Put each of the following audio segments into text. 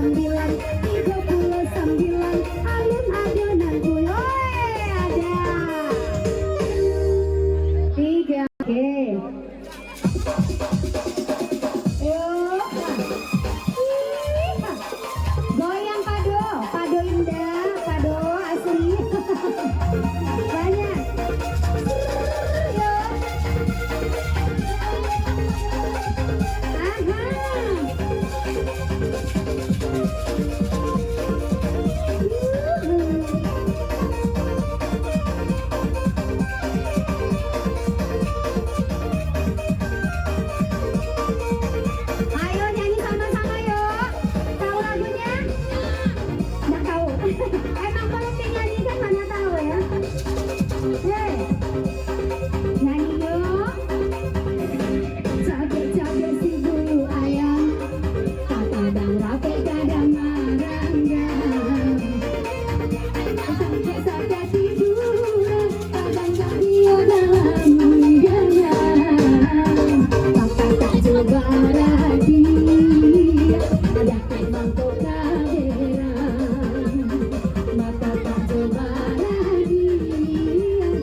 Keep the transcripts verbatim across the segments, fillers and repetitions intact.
Sambilan, tigo puluah sambilan, alun ado nan puluah. Oi, ado. Tigo, oke. Yo. Goyang pado, pado indah, pado asli. Banyak. Yo. Aha. Ayo nyanyi sama-sama, yo. Tahu lagunya? Nggak tahu. Emang kalau dinyanyikan mana tahu, ya? Hei, nyanyi, yo. Capek-capek si bulu ayam, kadang rapek, kadang maranggang. Sampai sakit tiduran, kadang tak iyo dalam undangan. Mata tak jo baradiak, ada mangko kaderang. Mata tak jo baradiak,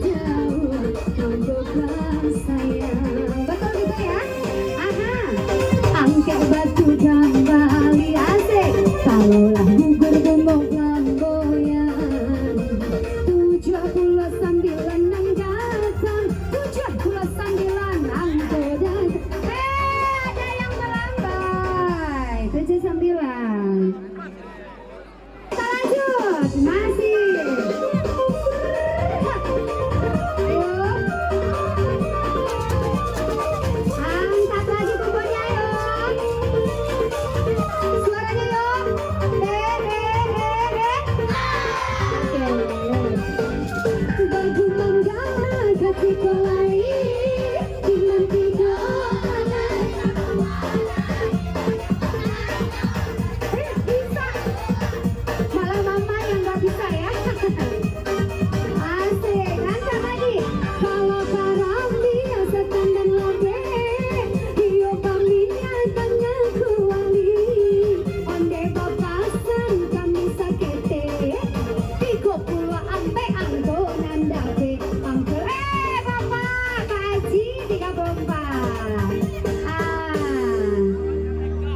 jauah mangko ka sayang. Betul gitu ya? Aha. Angkek batu kambali, asik. Kalau lah gugur bungo flamboyan. Tujuah puluah sambilan nan datang, tujuah puluah sambilan angko datang. Eh, ada yang melambai. Tujuah sambilan. Kita lanjut, masih. Ayo. Angkat lagi kukunya, yo. Suaranya, yo. Eh, eh, eh, eh. Oke. Baju mangga katiko lai. Eh, bisa. Malah mama yang nggak bisa, ya. Asik, angkat lagi. Kalau karambia setan dan lodeh, iyo kami tangan kuali. Onde bapasan kami saketek. Tigo puluah ampek angko nan dapek. Angko, eh, Bapak, Pak Haji, tiga puluah empat. Ah,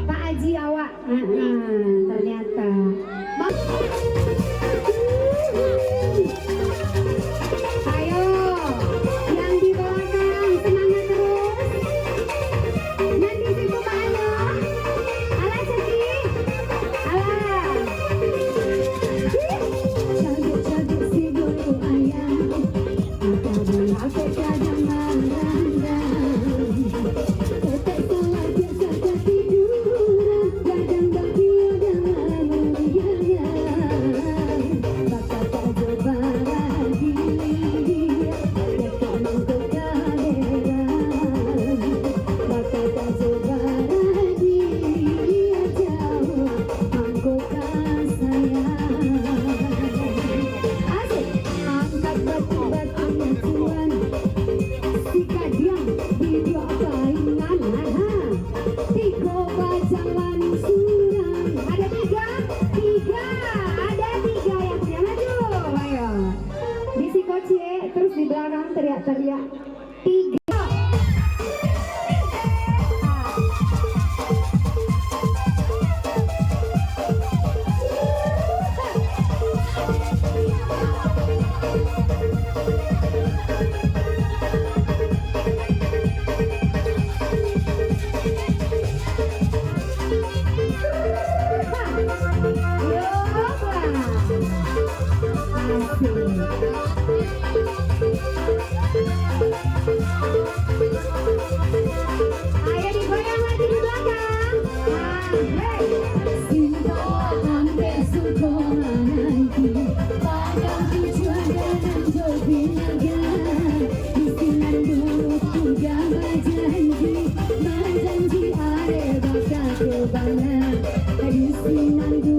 Pak Haji awak, ah, ah, ternyata. Ma-, ayo, yang di belakang, semangat terus. Nan di situ, Pak, ayo. Alah, Ceki. Alah. Cagak-cagak si bulu ayam. Kadang rapek, kadang maranggang. Ketek salatiak, sakatiduran. Gadang bakiau dalam undangan. Bakakak jo baradiak. Dakek mangko kaderang. Bakakak jo baradiak, jauah mangko ka sayang. Asik. Angkat batu-batu nan tuan. Si Kadiang dibuek paingan. Aha. Tigo bajalan surang. Ada tiga? Tiga. Ada tiga yang punya. Maju. Ayo. Di siko ciek, terus di belakang teriak-teriak. Tiga. Ayo digoyang lagi di belakang. Ah, hei. Cinta sampai suko mananti, padang tujuan dalam jo binaga. Di sinan dulu sudah bajanji, bajanji are baka kebana. Di sinan dulu